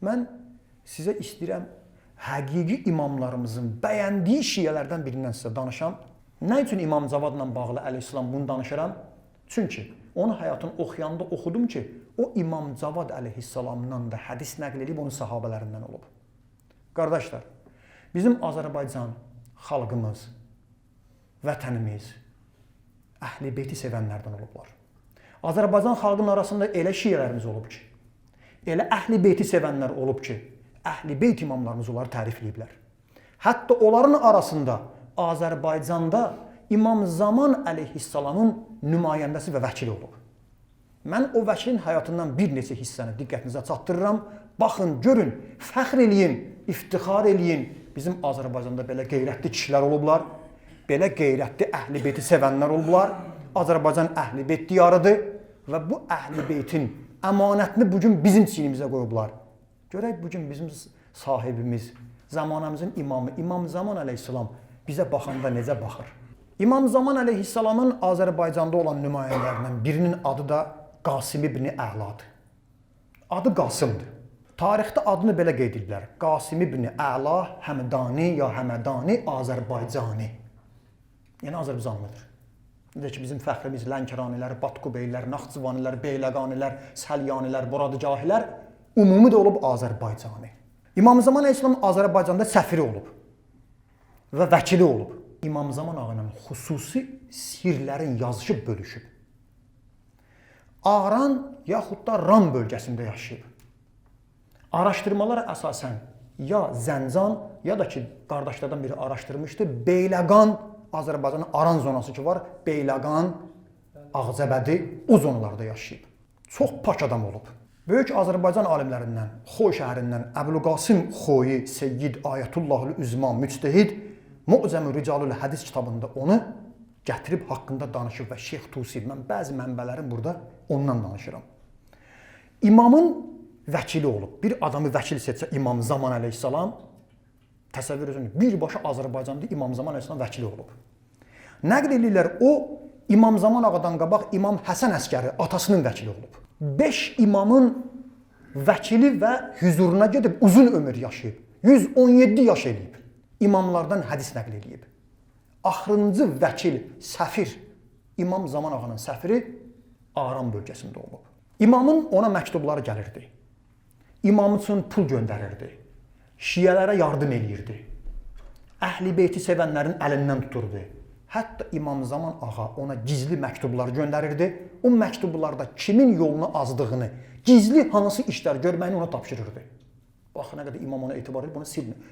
Mən sizə istəyirəm həqiqi imamlarımızın bəyəndiyi şiələrdən birindən sizə danışam. Nə üçün İmam Cavadla bağlı əleyhissalam bunu danışıram? Çünki onun həyatını oxuyanda oxudum ki, o İmam Cavad əleyhissalamdan da hədis nəql edib onun sahabələrindən olub. Qardaşlar, bizim Azərbaycan xalqımız, vətənimiz Əhl-i Beyti sevənlərdən olublar. Azərbaycan xalqının arasında elə şiələrimiz olub ki, elə Əhl-i Beyti sevənlər olub ki, Əhl-i Beyt imamlarımız onları tərifləyiblər. Hətta onların arasında Azərbaycanda İmam Zaman əleyhissalamın nümayəndəsi və vəkili olub. Mən o vəkilin həyatından bir neçə hissəni diqqətinizə çatdırıram. Baxın, görün, fəxr eləyin, iftixar eləyin. Bizim Azərbaycanda belə qeyrətli kişilər olublar, belə qeyrətli Əhl-i Beyti sevənlər olublar. Azərbaycan Əhl-i Beyt diyarıdır və bu Əhl-i Beytin əmanətini bu gün bizim çiynimizə qoyublar. Görək bu gün bizim sahibimiz, zamanəmizin imamı, İmam Zaman əleyhissalam bizə baxanda necə baxır? İmam Zaman əleyhissalamın Azərbaycanda olan nümayəndələrindən birinin adı da Qasım ibn Əladır. Adı Qasımdır. Tarixdə adını belə qeyd ediblər. Qasım ibn Əla Həmdani ya Həmədani Azərbaycani. Yəni Azərbaycanlıdır. Necə ki bizim fəxrimiz Lənkəranilər, Batqubeylər, Naxçıvanilər, Beyləqanilər, Səlyanilər, Buradıgahilər ümumi də olub Azərbaycani. İmam Zaman əleyhissalam Azərbaycanda səfiri olub və vəkili olub. İmam Zaman ağa ilə xüsusi sirlərin yazışıb bölüşüb. Aran yaxud da Ram bölgəsində yaşayıb. Araşdırmalara əsasən ya Zəncan, ya da ki qardaşlardan biri araşdırmışdı, Beyləqan, Azərbaycanın Aran zonası ki var, Beyləqan, Ağcabədi o zonalarda yaşayıb. Çox pak adam olub. Böyük Azərbaycan alimlərindən, Xoy şəhərindən Əbülqasım Xoyi Seyyid Ayətullahül Üzma Müctehid Mu'cəmü Ricalül Hədis kitabında onu gətirib haqqında danışıb və Şeyx Tusi, mən bəzi mənbələrin burada ondan danışıram. İmamın vəkili olub. Bir adamı vəkil seçsə İmam Zaman əleyhissalam, təsəvvür edin, birbaşa Azərbaycanda İmam Zaman əleyhissalam vəkili olub. Nəql eləyirlər, o İmam Zaman ağadan qabaq İmam Həsən Əskəri atasının vəkili olub. 5 imamın vəkili və hüzuruna gedib uzun ömür yaşayıb. 117 yaş eləyib. İmamlardan hədis nəql eləyib. Axırıncı vəkil, səfir, İmam Zaman ağanın səfiri Aran bölgəsində olub. İmamın ona məktubları gəlirdi. İmam üçün pul göndərirdi. Şiələrə yardım eləyirdi. Əhl-i Beyti sevənlərin əlindən tuturdu. Hətta İmam Zaman ağa ona gizli məktublar göndərirdi. O məktublarda kimin yolunu azdığını, gizli hansı işlər görməyini ona tapşırırdı. Bax, nə qədər imam ona etibar edib, ona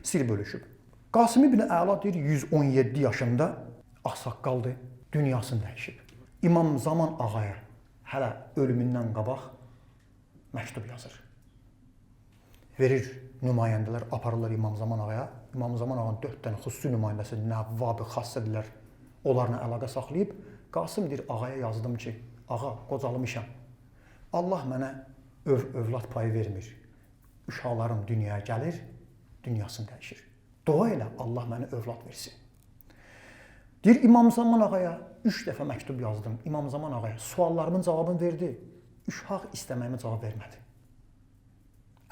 sir bölüşüb. Qasım ibn Əla deyir, 117 yaşında ağsaqqaldır, dünyasını dəyişib. İmam Zaman ağaya hələ ölümündən qabaq məktub yazır. Verir nümayəndələr, aparırlar İmam Zaman ağaya. İmam Zaman ağanın 4 dənə xüsusi nümayəndəsi Nəvvab-ı xassədirlər. Onlarla əlaqə saxlayıb, Qasım deyir, ağaya yazdım ki, ağa, qocalmışam. Allah mənə övlad payı vermir. Uşaqlarım dünyaya gəlir, dünyasını dəyişir. Dua elə, Allah mənə övlad versin. Deyir, İmam Zaman ağaya 3 dəfə məktub yazdım. İmam Zaman ağaya suallarımın cavabını verdi. Uşaq istəməyimə cavab vermədi.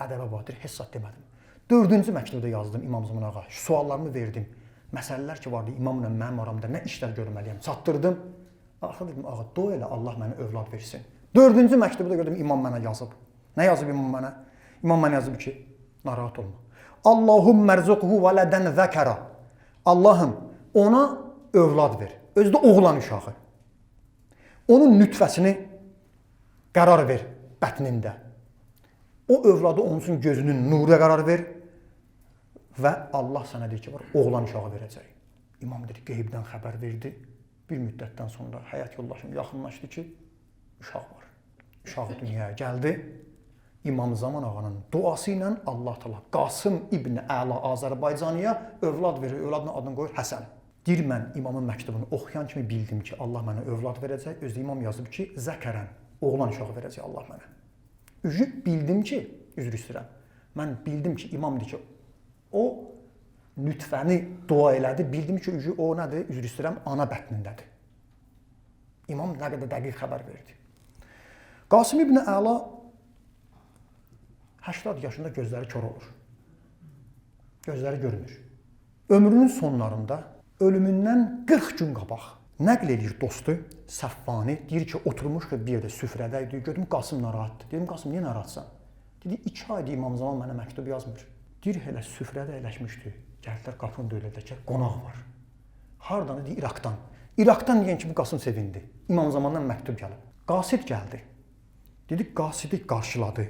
Ədəbə badır, heç zat demədim. 4-cü məktubda yazdım İmam Zaman ağa. Suallarımı verdim. Məsələlər ki vardı imamla mənim aramda nə işlər görməliyəm, çatdırdım. Axır dedim, ağa, dua elə Allah mənə övlad versin. 4-cü məktubda gördüm imam mənə yazıb. Nə yazıb imam mənə? İmam mənə yazıb ki, narahat olma. Allahümmə rzuqhu vələdən zəkərə. Allahım, ona övlad ver. Özü də oğlan uşağı. Onun nütfəsini qərar ver bətnində. O övladı onun üçün gözünün nuru qərar ver və Allah sənə deyir ki, var, oğlan uşağı verəcək. İmam deyir, qeybdən xəbər verdi. Bir müddətdən sonra həyat yoldaşım yaxınlaşdı ki, uşaq var. Uşaq dünyaya gəldi. İmam Zaman ağanın duası ilə Allah Teala Qasım ibn Əla Azərbaycaniyə övlad verir. Övladının adını qoyur Həsən. Deyir, mən imamın məktubunu oxuyan kimi bildim ki, Allah mənə övlad verəcək. Özü imam yazıb ki, zəkərən, oğlan uşağı verəcək Allah mənə. Üzü bildim ki, üzr istəyirəm. Mən bildim ki, imam deyir ki, o nütfəni dua elədi. Bildim ki, üzü o nədir? Üzr istəyirəm, ana bətnindədir. İmam nə qədər dəqiq xəbər verdi. Qasım ibn Əla 80 yaşında gözləri kor olur. Gözləri görmür. Ömrünün sonlarında ölümündən 40 gün qabaq nəql eləyir dostu Səffani, deyir ki, oturmuşdu bir yerdə süfrədə idi. Gördüm Qasım narahatdır. Dedim Qasım niyə narahatsan? Dedi 2 aydır İmam Zaman mənə məktub yazmır. Deyir elə süfrədə əyləşmişdi. Gəldilər qapını döylədilər ki, qonaq var. Hardan idi? İraqdan. İraqdan deyən ki, bu Qasım sevindi. İmam Zamandan məktub gəlib. Qasid gəldi. Dedi qasidi qarşıladı.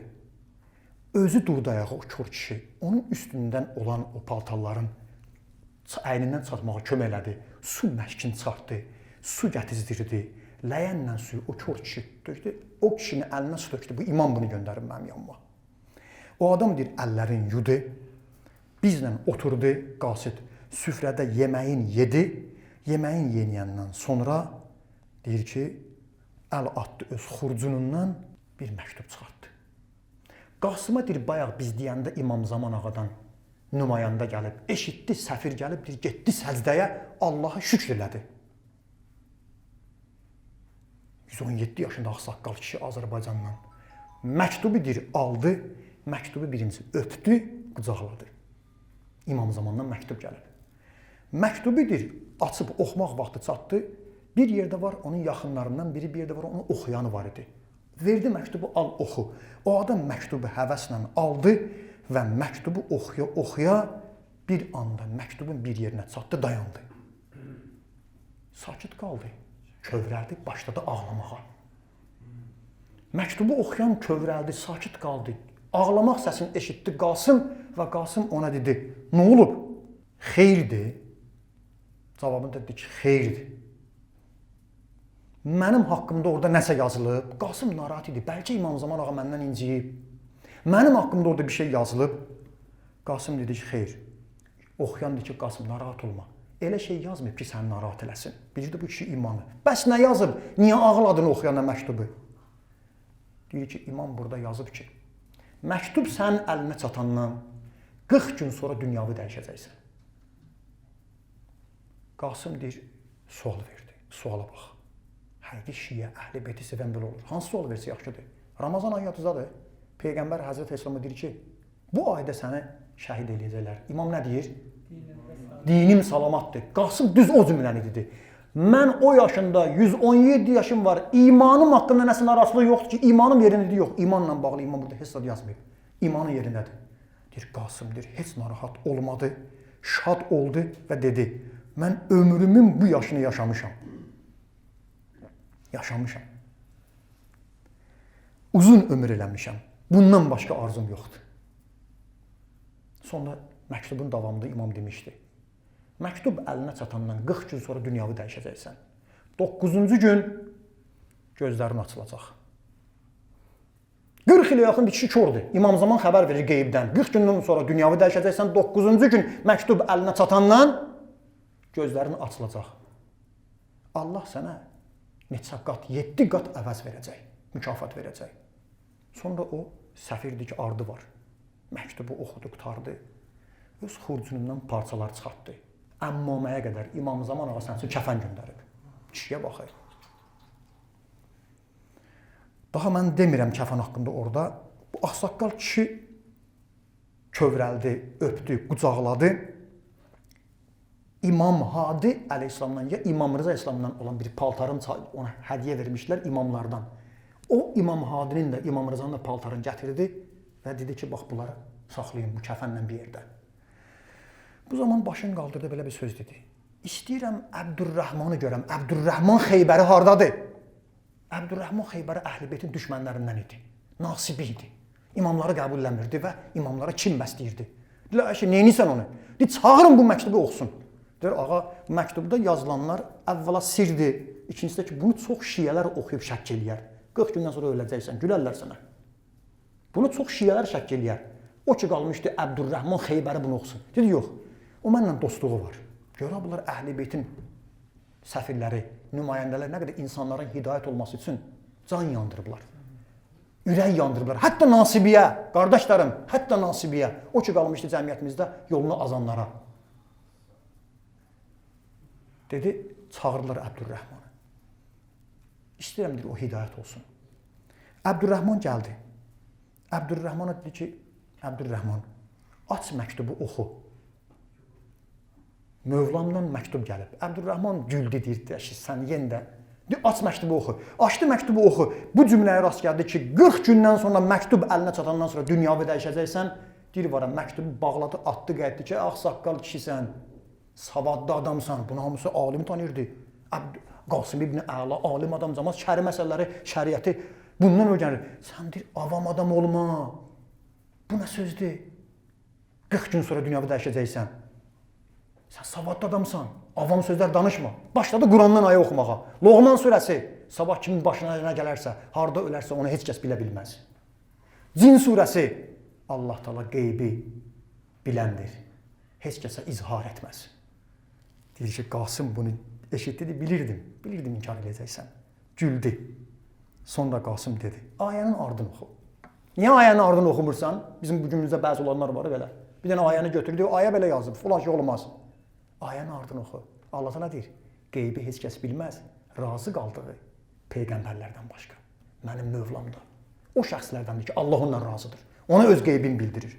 Özü durdu ayağa o kor kişi. Onun üstündən olan o paltarların əynindən çıxartmağa kömək elədi. Su məşkin çıxartdı. Su gətizdirdi. Ləyənlə suyu o kor kişi tökdü. O kişinin əlinə su tökdü. Bu imam bunu göndərib mənim yanıma. O adam deyir əllərini yudu. Bizlə oturdu qasid. Süfrədə yeməyin yedi. Yeməyin yeniyəndən sonra deyir ki, əl atdı öz xurcunundan bir məktub çıxartdı. Qasıma deyir, bayaq biz deyəndə İmam Zaman ağadan nümayəndə gəlib, eşitdi, səfir gəlib, deyir, getdi səcdəyə, Allaha şükr elədi. 117 yaşında ağsaqqal kişi Azərbaycandan. Məktubu deyir, aldı, məktubu birincisi öpdü, qucaqladı. İmam Zamandan məktub gəlib. Məktubu deyir, açıb oxumaq vaxtı çatdı. Bir yerdə var onun yaxınlarından biri, bir yerdə var onun oxuyanı var idi. Verdi məktubu, al oxu. O adam məktubu həvəslə aldı və məktubu oxuya-oxuya bir anda məktubun bir yerinə çatdı, dayandı. Sakit qaldı, kövrəldi, başladı ağlamağa. Məktubu oxuyan kövrəldi, sakit qaldı. Ağlamaq səsini eşitdi Qasım və Qasım ona dedi, nə olub? Xeyirdir. Cavabını dedi ki, xeyirdir. Mənim haqqımda orada nəsə yazılıb. Qasım narahat idi. Bəlkə İmam Zaman ağa məndən inciyib. Mənim haqqımda orada bir şey yazılıb. Qasım dedi ki, xeyir. Oxuyan dedi ki, Qasım narahat olma. Elə şey yazmayıb ki, səni narahat eləsin. Bilirdi bu kişi imanı. Bəs nə yazıb? Niyə ağladın oxuyana məktubu? Deyir ki, imam burada yazıb ki, məktub sənin əlinə çatandan 40 gün sonra dünyavi dəyişəcəksən. Qasım deyir, sual verdi. Suala bax. Həqiqi şiə, əhl-i beyti sevən belə olur. Hansı sual versə yaxşıdır? Ramazan ayı yadınızdadır. Peyğəmbər Həzrəti İslam'a deyir ki, bu ayda səni şəhid eləyəcəklər. İmam nə deyir? Dinim salamatdır. Qasım düz o cümləni dedi. Mən o yaşında, 117 yaşım var, imanım haqqında nəsə narahatlıq yoxdur ki, imanım yerindədir, yox. İmanla bağlı imam burada heç zad yazmayıb. İmanın yerindədir. Deyir, Qasım deyir, heç narahat olmadı, şad oldu və dedi, mən ömrümün bu yaşını yaşamışam. Yaşamışam. Uzun ömür eləmişəm. Bundan başqa arzum yoxdur. Sonra məktubun davamında imam demişdi. Məktub əlinə çatandan 40 gün sonra dünyavi dəyişəcəksən. 9-cu gün gözlərin açılacaq. 40 ilə yaxın bir kişi kordur. İmam Zaman xəbər verir qeybdən. 40 gündən sonra dünyavi dəyişəcəksən. 9-cu gün məktub əlinə çatandan gözlərin açılacaq. Allah sənə neçə qat, 7 qat əvəz verəcək, mükafat verəcək. Sonra o səfirdi ki, ardı var. Məktubu oxudu, qurtardı. Öz xurcunundan parçalar çıxartdı. Əmmaməyə qədər İmam Zaman ağa sənin üçün kəfən göndərib. Kişiyə baxır. Daha mən demirəm kəfən haqqında orada. Bu ağsaqqal kişi kövrəldi, öpdü, qucaqladı. İmam Hadi əleyhissalamdan ya İmam Rıza əleyhissalamdan olan bir paltarın ona hədiyyə vermişdilər imamlardan. O İmam Hadinin də İmam Rızanın da paltarını gətirdi və dedi ki, bax bunları saxlayın bu kəfənlə bir yerdə. Bu zaman başını qaldırdı, belə bir söz dedi. İstəyirəm Əbdürrəhmanı görəm. Əbdürrəhman Xeybəri hardadır? Əbdürrəhman Xeybəri Əhl-i Beytin düşmənlərindən idi. Nasibi idi. İmamları qəbulləmirdi və imamlara kin bəsləyirdi. Dedilər, ayşə, neynirsən onu? Dedi, çağırın bu məktubu oxusun. Deyir, ağa, məktubda yazılanlar əvvəla sirdir. İkincisi də ki, bunu çox şiələr oxuyub şəkk eləyər. 40 gündən sonra öləcəksən, gülərlər sənə. Bunu çox şiələr şəkk eləyər. O ki qalmışdı Əbdürrəhman Xeybəri bunu oxusun. Dedi, yox, o mənlə dostluğu var. Görə bunlar Əhl-i Beytin səfirləri, nümayəndələr nə qədər insanların hidayət olması üçün can yandırıblar. Ürək yandırıblar. Hətta nasibiyə, qardaşlarım, hətta nasibiyə. O ki qalmışdı cəmiyyətimizdə yolunu azanlara. Dedi, çağırdılar Əbdürrəhmanı. İstəyirəm, dedi, o hidayət olsun. Əbdürrəhman gəldi. Əbdürrəhmana dedi ki, Əbdürrəhman, aç məktubu oxu. Mövlamdan məktub gəlib. Əbdürrəhman güldü, deyir, sən yenə də aç məktubu oxu. Açdı məktubu oxu. Bu cümləyə rast gəldi ki, 40 gündən sonra məktub əlinə çatandan sonra dünyanı dəyişəcəksən. Deyir vara, məktubu bağladı, atdı, qayıtdı ki, ağsaqqal kişisən, savadlı adamsan. Bunu hamısı alim tanıyırdı. Qasım İbn Əla alim adam, camaat şəri məsələləri, şəriəti bundan öyrənir. Sən deyir, avam adam olma. Bu nə sözdür? 40 gün sonra dünyanı dəyişəcəksən. Sən savadlı adamsan, avam sözlər danışma. Başladı Qurandan ayə oxumağa. Loğman surəsi, sabah kimin başına nə gələrsə, harda ölərsə onu heç kəs bilə bilməz. Cin surəsi, Allah Teala qeybi biləndir. Heç kəsə izhar etməz. Deyir ki, Qasım bunu eşitdi, bilirdim. Bilirdim inkar edəcəksən. Güldü. Sonra Qasım dedi, ayənin ardını oxu. Niyə ayənin ardını oxumursan? Bizim bugünümüzdə bəzi olanlar var belə. Bir dənə ayəni götürdü, ayə belə yazıb, filan şey olmaz. Ayənin ardını oxu. Allah Teala deyir, qeybi heç kəs bilməz, razı qaldığı peyğəmbərlərdən başqa. Mənim Mövlam da o şəxslərdəndir ki, Allah ondan razıdır. Ona öz qeybini bildirir.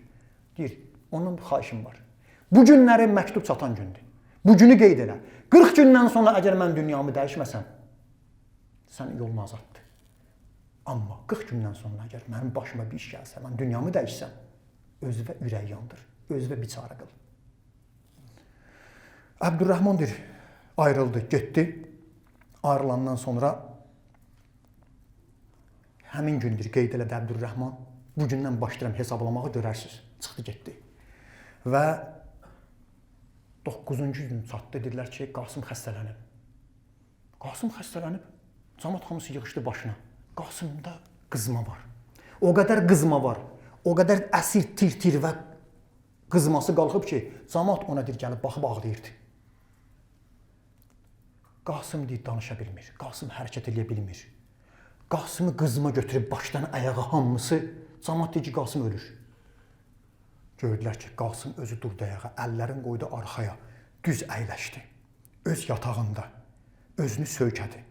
Deyir, ondan bir xahişim var. Bu günləri məktub çatan gündür. Bu günü qeyd elə. 40 gündən sonra əgər mən dünyamı dəyişməsəm, sən yolun azaddır. Amma 40 gündən sonra əgər mənim başıma bir iş gəlsə, mən dünyamı dəyişsəm, özünə ürək yandır, özünə biçarə qıl. Əbdürrəhman deyir, ayrıldı, getdi. Ayrılandan sonra həmin gündür qeyd elədi Əbdürrəhman. Bu gündən başlayıram hesablamağı görərsiniz. Çıxdı, getdi. Və 9-cu gün çatdı, dedilər ki, Qasım xəstələnib. Qasım xəstələnib. Camaat hamısı yığışdı başına. Qasımda qızma var. O qədər qızma var. O qədər əsir, tir-tir və qızması qalxıb ki, camaat ona deyir, gəlib baxıb ağlayırdı. Qasım deyir, danışa bilmir. Qasım hərəkət eləyə bilmir. Qasımı qızma götürüb başdan ayağa hamısı. Camaat deyir ki, Qasım ölür. Gördülər ki, Qasım özü durdu ayağa, əllərini qoydu arxaya, düz əyləşdi. Öz yatağında özünü söykədi.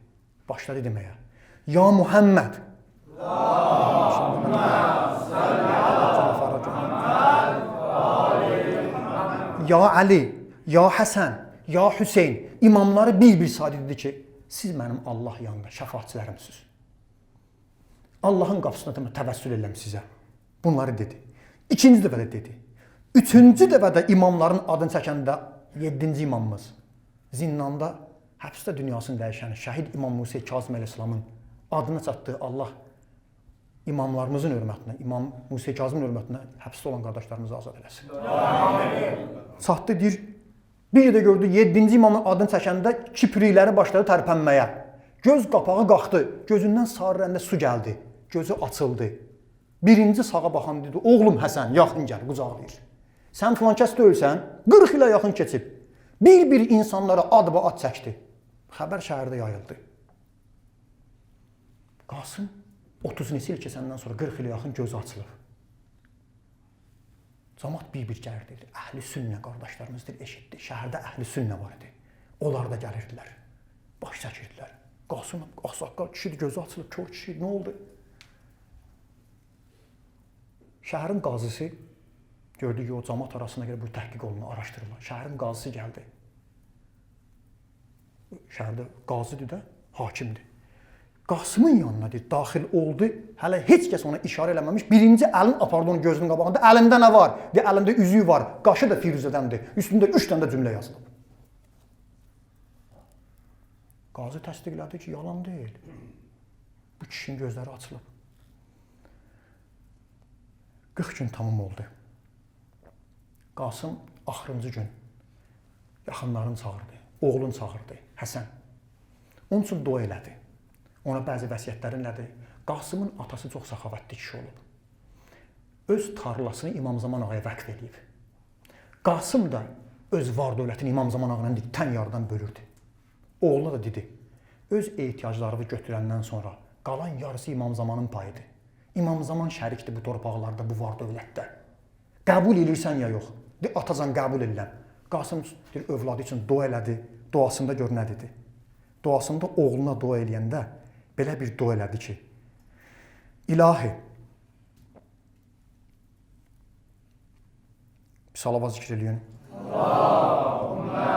Başladı deməyə. Ya Muhammed! Ya Ali, ya Həsən, ya Hüseyn, imamları bir-bir saydı, dedi ki, siz mənim Allah yanında şəfaatçilərimsiniz. Allahın qapısına təvəssül edirəm sizə. Bunları dedi. İkinci dəfə də dedi. Üçüncü dəfə də imamların adını çəkəndə 7-ci imamımız zindanda, həbsdə dünyasını dəyişən şəhid İmam Musa Kazım əleyhissalamın adına çatdığı Allah imamlarımızın hörmətinə, İmam Musa Kazımın hörmətinə həbsdə olan qardaşlarımızı azad eləsin. Amin. Çatdı deyir, bir də gördü 7-ci imamın adını çəkəndə kiprikləri başladı tərpənməyə. Göz qapağı qalxdı, gözündən sarı rəngdə su gəldi, gözü açıldı. Birinci sağa baxan dedi, oğlum Həsən, yaxın gəl, qucaqlayır. Sən filan kəs deyilsən, 40 ilə yaxın keçib. Bir-bir insanlara ad ba ad çəkdi. Xəbər şəhərdə yayıldı. Qasım 30 neçə il keçəndən sonra 40 ilə yaxın gözü açılıb. Camaat bir-bir gəlirdi. Əhl-i sünnə qardaşlarımız deyir, eşitdi. Şəhərdə əhl-i sünnə var idi. Onlar da gəlirdilər. Baş çəkirdilər. Qasım ağsaqqal kişidir, gözü açılıb, kör kişi, nə oldu? Şəhərin qazısı gördü ki, o camaat arasına görə bu təhqiq olunur, araşdırılır. Şəhərin qazısı gəldi. Şəhərdə qazıdır da, hakimdir. Qasımın yanına deyir, daxil oldu. Hələ heç kəs ona işarə eləməmiş. Birinci əlini apardı onun gözünün qabağında. Əlində nə var? Deyir, əlində üzüyü var. Qaşı da firuzədəndir. Üstündə 3 dənə də cümlə yazılıb. Qazı təsdiqlədi ki, yalan deyil. Bu kişinin gözləri açılıb. 40 gün tamam oldu. Qasım axırıncı gün yaxınlarını çağırdı, oğlunu çağırdı, Həsən. Onun üçün dua elədi. Ona bəzi vəsiyyətlərini elədi. Qasımın atası çox səxavətli kişi olub. Öz tarlasını İmam Zaman ağaya vəqf eləyib. Qasım da öz var dövlətini İmam Zaman ağanın tən yarıdan bölürdü. Oğluna da dedi, öz ehtiyaclarını götürəndən sonra qalan yarısı İmam Zamanın payıdır. İmam Zaman şərikdir bu torpaqlarda, bu var dövlətdə. Qəbul elirsən ya yox? De, atacan qəbul eləyəm. Qasım deyir, övladı üçün dua elədi. Duasında gör nə dedi. Duasında oğluna dua eləyəndə belə bir dua elədi ki, İlahi, Bir salavat zikr eləyin. Allahümmə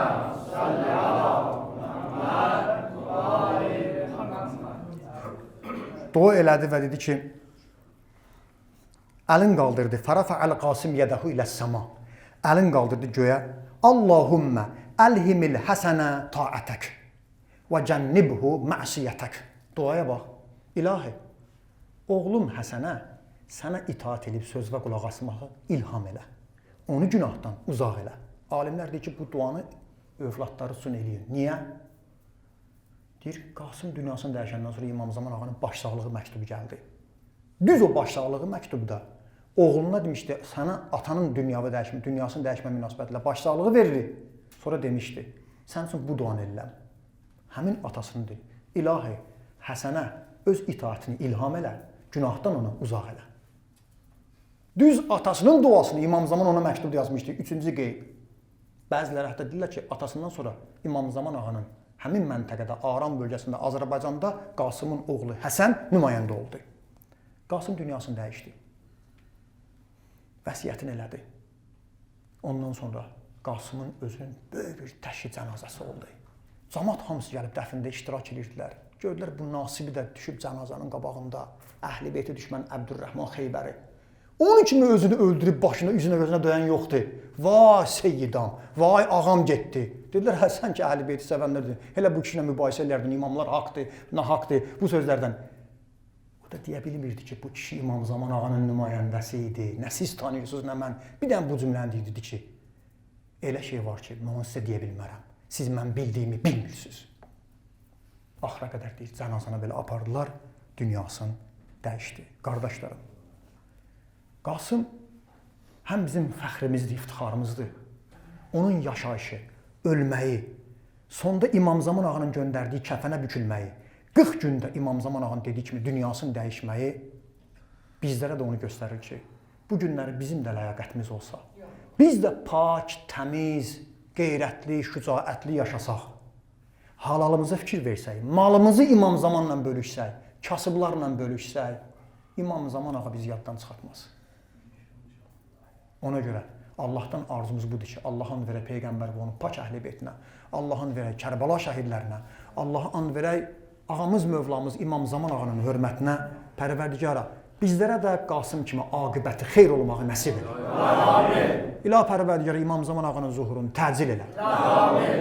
salli ala Muhammed və ali Muhammed. Dua elədi və dedi ki, əlin qaldırdı. Fərəfə'əl Qasım yədəhu iləs-səma. Əlin qaldırdı göyə. Allahümmə əlhimil həsənə taətək və cənnibhu məsiyyətək. Duaya bax. İlahi, oğlum Həsənə sənə itaat edib söz və qulaq asmağı ilham elə. Onu günahdan uzaq elə. Alimlər deyir ki, bu duanı övladları üçün eləyin. Niyə? Deyir, Qasım dünyasını dəyişəndən sonra İmam Zaman ağanın başsağlığı məktubu gəldi. Düz o başsağlığı məktubda oğluna demişdi, sənə atanın dünyavi dəyişmə, dünyasını dəyişmə münasibətilə başsağlığı veririk. Sonra demişdi, sən üçün bu duanı eləm. Həmin atasını deyir, İlahi, Həsənə öz itaatini ilham elə, günahdan onu uzaq elə. Düz atasının duasını İmam Zaman ona məktubda yazmışdı, üçüncü qeyb. Bəziləri hətta deyirlər ki, atasından sonra İmam Zaman ağanın həmin məntəqədə, Aran bölgəsində, Azərbaycanda Qasımın oğlu Həsən nümayəndə oldu. Qasım dünyasını dəyişdi. Vəsiyyətini elədi. Ondan sonra Qasımın özünün böyük bir təşyi cənazəsi oldu. Camaat hamısı gəlib dəfində iştirak edirdilər. Gördülər bu Nasibi də düşüb cənazənin qabağında. Əhl-i Beyti düşmən Əbdürrəhman Xeybəri. Onun kimi özünü öldürüb başına, üzünə, gözünə döyən yoxdur. Vay seyyidam, vay ağam getdi. Dedilər, hə sən ki Əhl-i Beyti sevənlərdir. Elə bu kişi ilə mübahisə elərdin, imamlar haqdır, nahaqdır bu sözlərdən. O da deyə bilmirdi ki, bu kişi İmam Zaman ağanın nümayəndəsi idi. Nə siz tanıyırsınız, nə mən. Bir dənə bu cümləni deyirdi ki, elə şey var ki, mən onu sizə deyə bilmərəm. Siz mən bildiyimi bilmirsiniz. Axıra qədər deyir, cənazəni belə apardılar, dünyasını dəyişdi. Qardaşlarım, Qasım həm bizim fəxrimizdir, iftixarımızdır. Onun yaşayışı, ölməyi, sonda İmam Zaman ağanın göndərdiyi kəfənə bükülməyi, 40 gündə İmam Zaman ağanın dediyi kimi dünyasını dəyişməyi bizlərə də onu göstərir ki, bu günləri bizim də ləyaqətimiz olsa, biz də pak, təmiz, qeyrətli, şücaətli yaşasaq, halalımıza fikir versək, malımızı İmam Zamanla bölüşsək, kasıblarla bölüşsək, İmam Zaman ağa bizi yaddan çıxartmaz. Ona görə Allahdan arzumuz budur ki, Allah and verək Peyğəmbər və onun pak əhl-i beytinə, Allah and verək Kərbəla şəhidlərinə, Allah and verək ağamız, Mövlamız İmam Zaman ağanın hörmətinə, Pərvərdigara, bizlərə də Qasım kimi aqibəti xeyr olmağı nəsib elə. Amin. İlah Pərvərdigara İmam Zaman ağanın zuhurunu təcil elə. Amin.